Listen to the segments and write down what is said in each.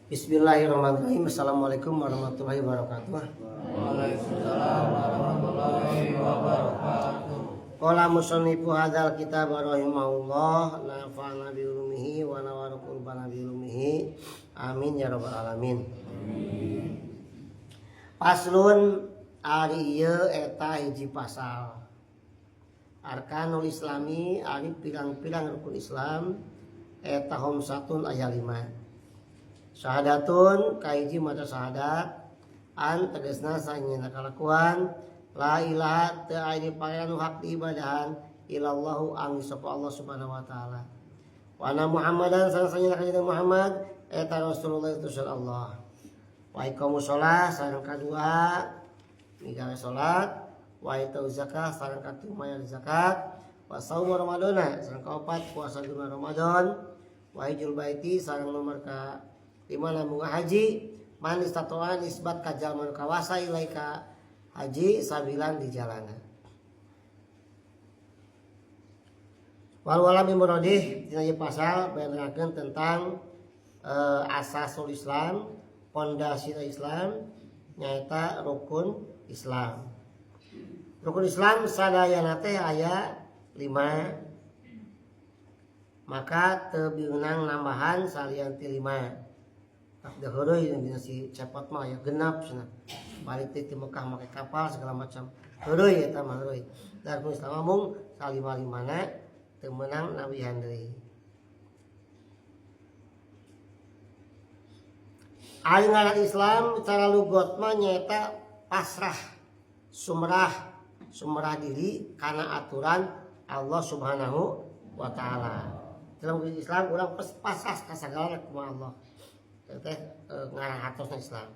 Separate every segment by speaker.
Speaker 1: Bismillahirrahmanirrahim. Assalamualaikum warahmatullahi wabarakatuh.
Speaker 2: Waalaikumsalam warahmatullahi wabarakatuh.
Speaker 1: Qala musannifu hadzal kitab rahimahullah nafa'ana bi ulumihi wa nawwara qulubana bi ulumihi. Amin ya rabbal alamin. Paslon ari ieu eta hiji pasal. Arkanul Islami ari pirang-pirang rukun Islam eta khamsatun aya 5. Syahadatun kahiji maca syahadat an tegasna sanyana kalakuan la ilaha teu aya diparean nu hak diibadahan illallahu ang sapa Allah Subhanahu wa taala. Wa anna Muhammadan sareng kanjeng Muhammad eta Rasulullah utusan Allah. Wa iqamus shalah sareng kadua migawe salat, wa itau zakat sareng katilu mayar zakat, wa saumu ramadhana sareng kaopat puasa bulan Ramadan, wa hijjul baiti sareng nomor ka lima lamun haji man istatoa nisbat ka jalma nu kawasa ilaika haji sabilan di jalanan. Wal walam imrodih dina ieu pasal bayangkeun tentang asasul Islam, pondasi Islam nyaeta rukun Islam. Rukun Islam sadayana teh aya 5. Maka teu beunang nambahan salian ti 5. Tak heureuy dina si cepot mah aya genap cenah. Balik teh ti Mekah make kapal segala macam. Heureuy eta mah heureuy. Da rukun Islam mung salima-limana teu meunang nawihan deui. Ari ngaran Islam cara lugot mah nyaeta pasrah, sumrah, sumrah diri kana aturan Allah Subhanahu wa taala. Dalam Islam urang pasrah ka sagala kumaha Allah. Teh ngarang hatosna Islam.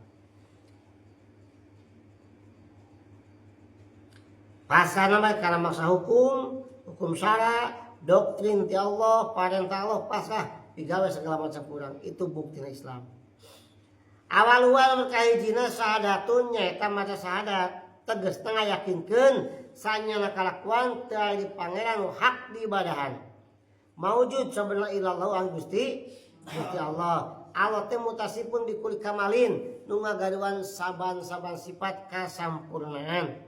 Speaker 1: Pasrah mah kana maksa hukum, hukum syara, doktrin ti Allah, parentah Allah, pasrah digawe segala macam kurang. Itu buktina Islam. Awal wal kahijina syahadatun nyaeta maca syahadat tegas tengah yakinkeun sanyana kalakuan teu aya di pangeran nu hak diibadahan. Maujud sabenerna ilallah ang Gusti, Gusti Allah. Allah teh mutasifun bikuli kamalin nu ngagaduhan saban-saban sifat kasampurnaan.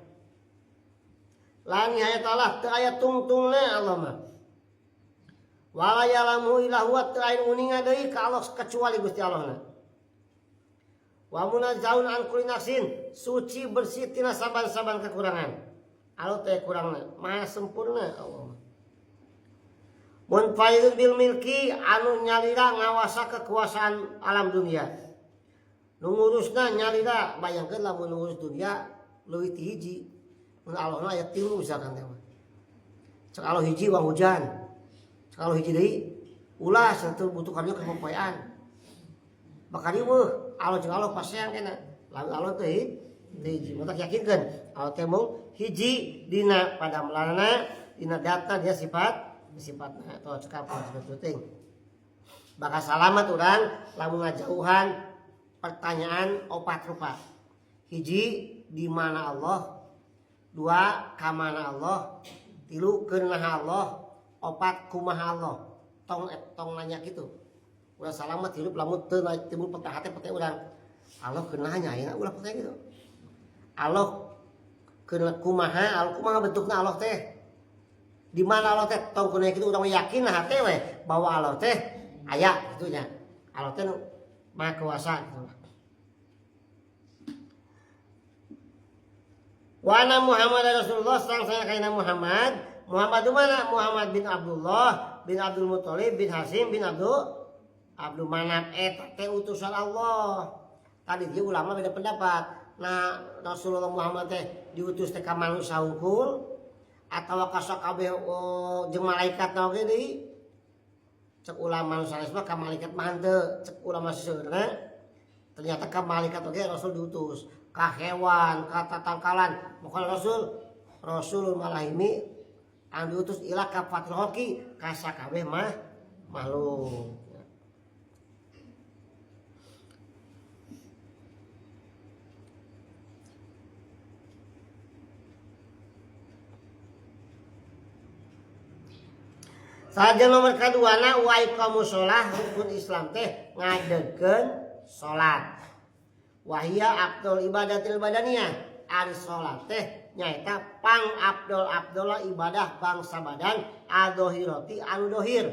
Speaker 1: La nihayata lah teu aya tungtungna Allah mah. Wala ya'lamu illa huwa teu aya uninga deui ka Allah kecuali Gusti Allahna. Wa munazzahun an kulli naqsin suci bersih tina saban-saban kekurangan. Allah teh kurangna, maha sempurna Allah. Munfaridun bil milki anu nyalira ngawasa kekuasaan alam dunia. Nu ngurusna nyalira bayangkeun lamun ngurus dunia leuwih ti hiji. Mun Allahna aya 3 misalkan teh mah. Cek Allah hiji wang hujan. Cek Allah hiji deui ulah satu butuh karya kepopoean. Bakal riweuh Allah jeung Allah paseang kena. Lamun Allah teh hiji. Mata yakinkeun Allah teh mung hiji dina padamelanna dina data dia sifat sifatna atau cekap penting. Bakal salamat urang lamun ngajauhan pertanyaan opat rupa. Hiji di mana Allah, 2 ka mana Allah, 3 keunaha Allah, 4 kumaha Allah. Tong tong nanya gitu. Urang salamat hidup lamun teu timbul peta hate pete urang. Allah keunaha nya ayeuna ulah pete gitu. Allah keuna kumaha, Allah kumaha bentukna Allah teh. Di mana Allah teh tong kudu kitu urang yakin lah hate we bahwa Allah teh aya kitu nya. Allah teh nu maha kuasa kitu. Wa anna Muhammad Rasulullah sang saya kaina Muhammad. Muhammad itu mana? Muhammad bin Abdullah bin Abdul Muthalib bin Hasyim bin Abdul Manaf eta teh utusan Allah. Tadi dia ulama beda pendapat. Nah Rasulullah Muhammad teh diutus teh ka manusia hungkul atawa ka sakabeh jeung malaikat na oge deui. Cek ulama nu sanes mah ka malaikat mah henteu, cek ulama seueurna ternyata ka malaikat oge Rasul diutus, ka hewan, ka tatangkalan. Maka Rasul malahimi anu diutus ila ka fatul hoki ka sakabeh mah makhluk. Saja nomor kaduana wa iqamus shalah rukun Islam teh ngadegkeun Salat. Wahia afdol ibadatil badaniyah. Ari salat teh nyaeta pang afdol afdol ibadah bangsa badan adzohirati anu dohir.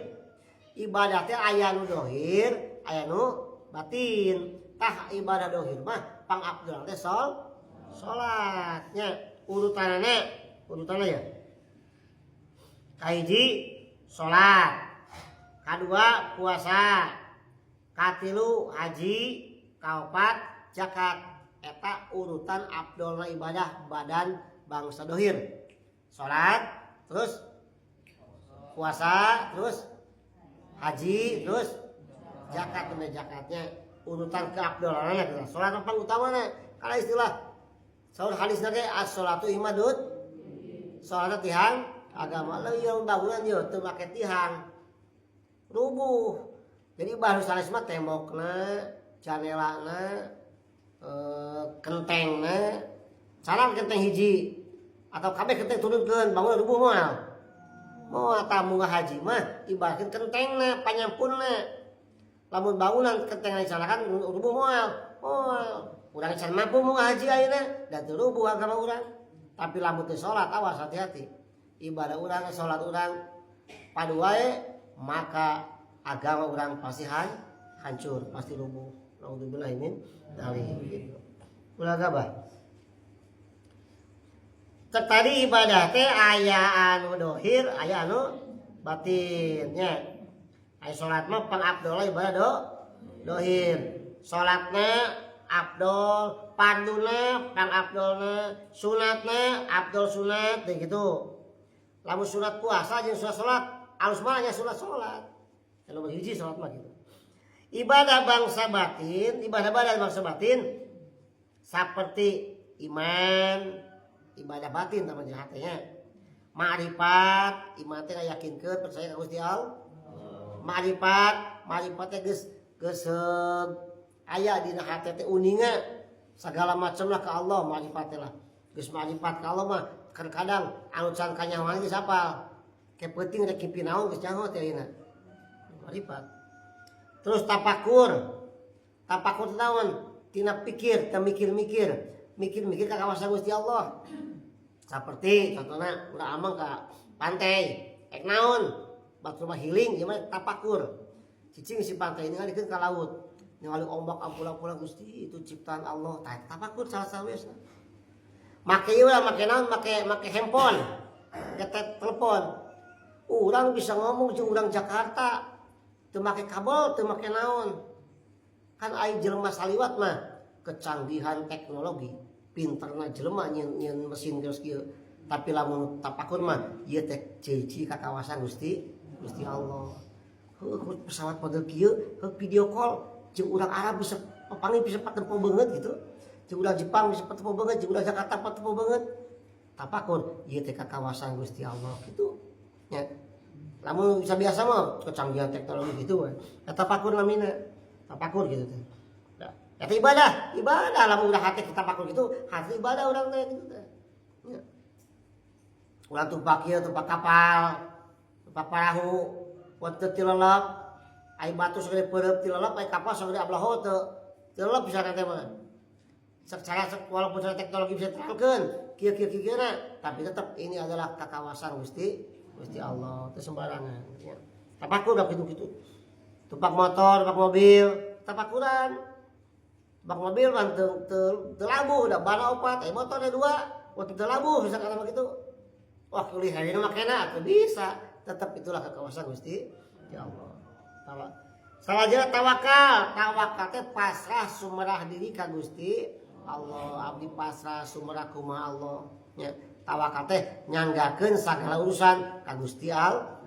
Speaker 1: Ibadah teh aya nu dohir, aya nu batin. Tah ibadah dohir mah pang afdol teh salatnya. Urutanana, urutanna ya. Kahiji salat, kadua puasa, katilu haji, kaopat zakat. Eta urutan afdolna ibadah badan bangsa dohir. Salat, terus puasa, terus haji, terus zakat. Tanda zakatnya urutan keafdolanna gitu. Salat apa utamana? Kalau istilah saur hadisna ge as-sholatu imadud. Salat tihang agama. Leuwih yang bangunan ieu teu make tihang rubuh. Jadi baru sanes mah tembokna, janelana, kentengna, sarang kenteng hiji atau kabeh kenteng turunkeun, bangunan rubuh moal. Moal. Tamu haji mah ibaratkeun kentengna, panyampunna. Lamun bangunan kentengna disalakan rubuh moal? Moal. Urang can mampu mau haji ayeuna dan teu rubuh agama urang. Tapi lamun teu salat, awas, hati-hati. Ibadah urang, salat urang padu wae, maka agama urang pasti hancur, pasti rubuh. Naudzubillah min dzalik gitu. Ulah gabah. Tadi ibadah teh aya anu dohir, aya anu batinnya. Aya salat mah pangabdol ibadah dohir. Salatna abdol, farduna pangabdolna, sunatna abdol sunat teh gitu. Lamun sunat puasa jeung sunat salat, alus mah nya sunat salat. Nomor hiji salat mah gitu. Ibadah bangsa batin, ibadah badan bangsa batin seperti iman, ibadah batin sama hatenya. Ma'rifat, iman teh ngayakinkeun percaya ka Gusti Allah. Ma'rifat, ma'rifat teh geus geus aya dina hate teh uninga segala macam lah ke Allah, ma'rifat teh lah. Geus ma'rifat ka Allah mah kadang anu can kanyahoan geus hafal. Ke peuting rek ngimpi naon geus nyaho teh ayeuna. Ma'rifat. Terus tapakur. Tapakur teh naon? Tina pikir, teu mikir-mikir. Mikir-mikir ka kawasan Gusti Allah. Seperti contohnya urang ameng ka pantai, ek naon? Batur mah healing, ieu mah tapakur. Cicing si pantai ini ngalikeun ka laut. Ningali ombak ampul-ampulan, Gusti itu ciptaan Allah. Tah tapakur salah sawiosna. Make ieu lah, make naon? Make make handphone. Make telepon. Urang bisa ngomong jeung urang Jakarta. Teu make kabel, teu make naon. Kan ai jelema saliwat mah kecanggihan teknologi, pinterna jelema nyieun nyieun mesin geus kieu. Tapi lamun tapakur mah ieu teh ciri-ciri ka kawasan Gusti Gusti Allah. Heuh, pesawat model kieu, heuh, video call jeung urang Arab bisa papanggih, bisa patempo beungeut gitu. Jeung urang Jepang bisa patempo beungeut, jeung urang Jakarta patempo beungeut. Tapakur ieu teh ka kawasan Gusti Allah gitu. Ya. Lamun bisa biasa mah kecanggihan teknologi gitu we. Eta tapakur namina. Tapakur gitu teh. Nah, eta ibadah, ibadah lamun udah hati kita tapakur gitu, hati ibadah urang teh gitu teh. Ya. Urang tumpak ieu, tumpak kapal, tumpak parahu, teu tilelep, ai batu sagede peureub tilelep, ai kapal sagede ablaho teu tilelep bisa teh mah. Secara walaupun secara teknologi bisa terangkeun kieu kieu kieu, tapi tetap ini adalah kakawasan Gusti Gusti Allah, itu sembarangan ya. Tapakur udah gitu gitu. Tumpak motor, tumpak mobil, tapakuran. Tumpak mobil mah teu teu teu labuh, udah bana opat, eh motornya dua, waktu teu labuh bisa kata begitu. Wah, kuliah ini makena atau bisa, tetap itulah kekawasan Gusti ya Allah. Tawa. Salajengna tawakal, tawakal teh pasrah sumerah diri ka Gusti Allah, abdi pasrah sumerah kumaha Allah. Ya, tawakal teh nyanggakeun sagala urusan ka Gusti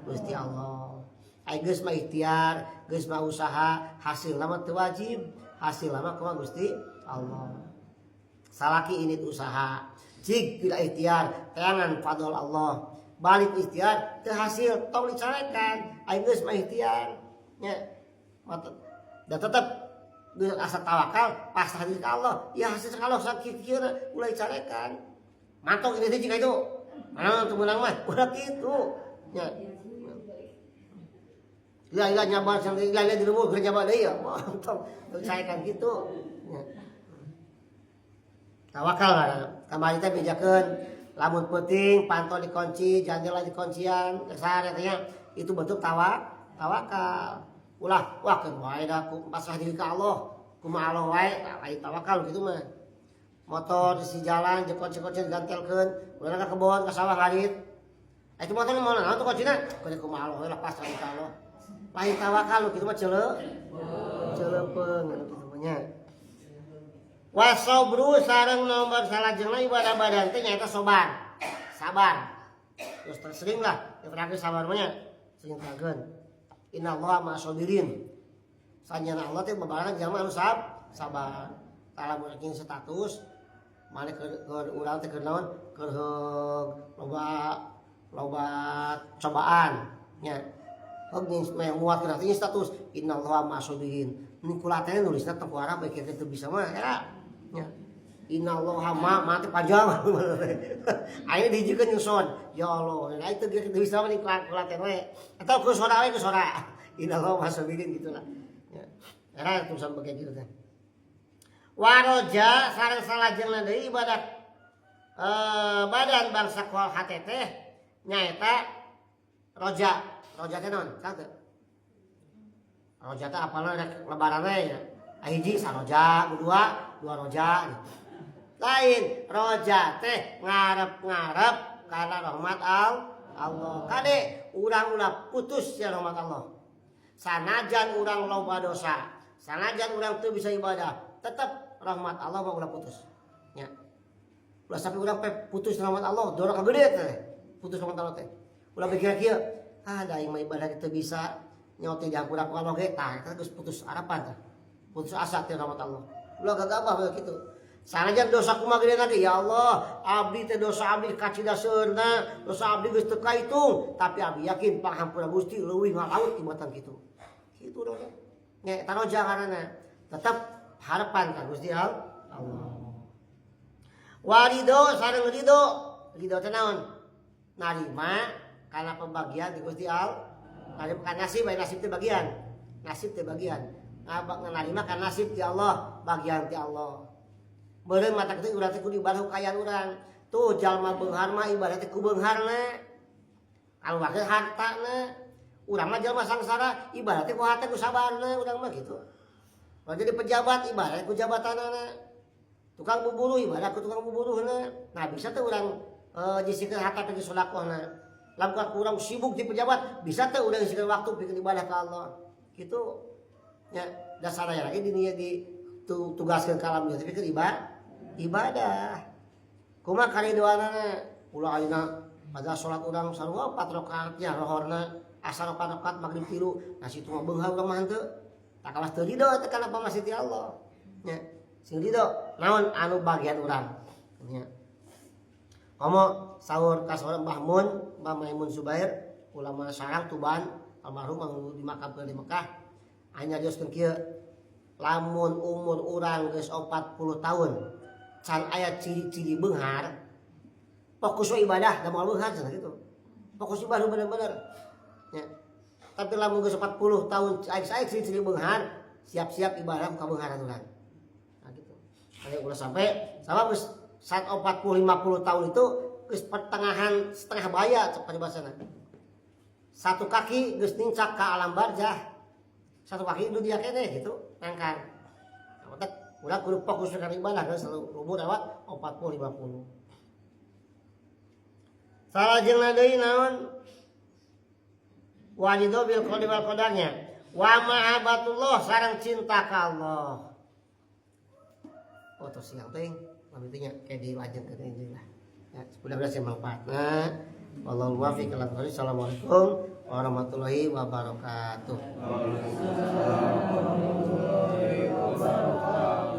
Speaker 1: Gusti Allah. Ai geus mah ikhtiar, geus mah usaha, hasilna mah teu wajib, hasilna mah kumaha Gusti Allah. Salaki ini usaha, cik tidak ikhtiar, teangan fadl Allah. Balik ikhtiar, teu hasil tong dicarekan, ai geus mah ikhtiar. Nya. Mata dan tetap geus asa tawakal pasrah diri ka Allah. Ya hasil kalau sakit kieu ulah dicarekan. Mantok ini teh jika itu. Mana untuk menang mah ulah kitu. Nya. Lila-lila nyabar lila-lila di lembur keur nyabar deui ya. Mantap. Saya kan gitu. Ya. Tawakal lah. Kamari teh bejakeun lamun penting pantau dikunci, jandela dikuncian, kesar katanya itu bentuk tawakal. Ulah wah keun wae da pasrah diri ka Allah. Kumaha Allah wae, lain tawakal gitu mah. Motor di jalan jekot-jekot digantelkeun, urang ka kebon ka sawah ngarit. Itu motor mau naon tuh kuncina? Kudu kumaha Allah lah pasrah ka Allah. Lain tawakal kitu mah ceulepeung kitu mah nya. Wasobru sareng nomor salajengna ibadah badan teh nyaeta sobar. Sabar. Terus sering lah yang terakhir sabar mah nya. Sering terangkeun. Innallaha ma'as sabirin. Sanyana Allah teh babarengan jalma anu sabar. Tah lamun status maneh keur urang teh keur naon? Keur loba loba cobaan nya. Heug jeung muat keur status innallaha ma'as sabirin. Ni kula teh nulisna teu ku Arab bae kieu teu bisa mah era nya. Innallaha ma teh panjang. Ayeuna dihijikeun jeung son. Ya Allah, nah itu ge teu bisa mah ni kula teh we. Atau ku sora we ku sora. Innallaha ma'as sabirin gitulah. Ya. Era tulisan bagian gitu teh. Waroja sareng salajengna deui ibadah badan bangsa kol hate teh nyaeta roja. Roja teh naon? Saha teu? Roja teh apalna rek lebaran we nya. Hiji saroja, dua dua roja. Lain roja teh ngarep-ngarep karena rahmat Allah. Kade urang ulah putus ya rahmat Allah. Sanajan urang loba dosa, sanajan urang teu bisa ibadah, tetap rahmat Allah mah ulah putus. Nya. Ulah sampai urang putus rahmat Allah, doraka gede teh. Putus rahmat Allah teh. Ulah pikir kieu, ah da aing mah ibadah teu bisa, nyawa teh dihampura ku Allah ge, tah eta geus putus harapan teh. Putus asa teh rahmat Allah. Ulah gagabah we kitu. Sanajan dosa kumaha gede lagi, ya Allah, abdi teh dosa abdi kacida seueurna, dosa abdi geus teu kahitung, tapi abdi yakin panghampura Gusti leuwih ngalaut tibatan kitu. Kitu dong. Nya eta roja ngaranna. Tetap harapan ka Gusti Allah. Warido sareng ridho. Ridho teh naon? Narima kana pembagian di Gusti Allah. Narima kana nasib, aya nasib teh bagian. Nasib teh bagian. Narima kana nasib ti Allah, bagian ti Allah. Beureum mata kitu urang teh kudu ibadah kayaan urang. Tuh jalma beunghar mah ibadah teh ku beungharna. Kaluarkeun hartana. Urang mah jalma sangsara, ibadah teh ku harta ku sabarna urang mah kitu. Kalau jadi pejabat ibadah ku jabatanana. Tukang buburuh ibadah ku tukang buburuhna. Nah bisa teh urang jisikeun harta pikeun sedekahna. Lamun urang sibuk di pejabat, bisa teh urang jisikeun waktu pikeun ibadah ka Allah. Kitu nya dasarnya lagi di di tugaskeun ka alam dunya pikeun ibadah. Kumaha karidoanana? Ulah ayeuna pada salat urang sarua 4 rakaat nya lohorna asar 4 rakaat maghrib 3. Nah situ mah beunghar urang mah henteu. Tak kawas teu ridho teh kana pamasih ti Allah. Nya sing ridho naon anu bagian urang. Nya. Komo sahur ka saur Mbah Mun, Mbah Maimun Zubair, ulama Sarang Tuban, almarhum anu dimakamkeun di Mekah. Aya nyarioskeun kieu, lamun umur urang geus 40 tahun can aya ciri-ciri beunghar, fokus we ibadah da moal beunghar cenah kitu. Fokus ibadah bener-bener. Nya. Tapi lamun geus 40 tahun aya ciri-ciri beunghar, siap-siap ibadah ka beungharan urang. Nah gitu. Aya ulah sampai sama geus saat 40 50 tahun itu geus pertengahan setengah baya cek paribasana. Satu kaki geus nincak ka alam barzah. Satu kaki dunia keneh gitu, nangkang. Nah, otak urang kudu fokus kana ibadah kan selalu umur lewat 40 50. Salajengna deui naon? Warido bil qadar wal qadarnya. Wa mahabbatullah sareng cinta ka Allah. Oh, tos siang teh, lamun teh nya kayak dilajengkeun deui lah. Ya, mudah-mudahan sing manfaatna. Wallahu muwaffiq ila aqwamit. Assalamualaikum warahmatullahi wabarakatuh.
Speaker 2: Waalaikumsalam warahmatullahi wabarakatuh.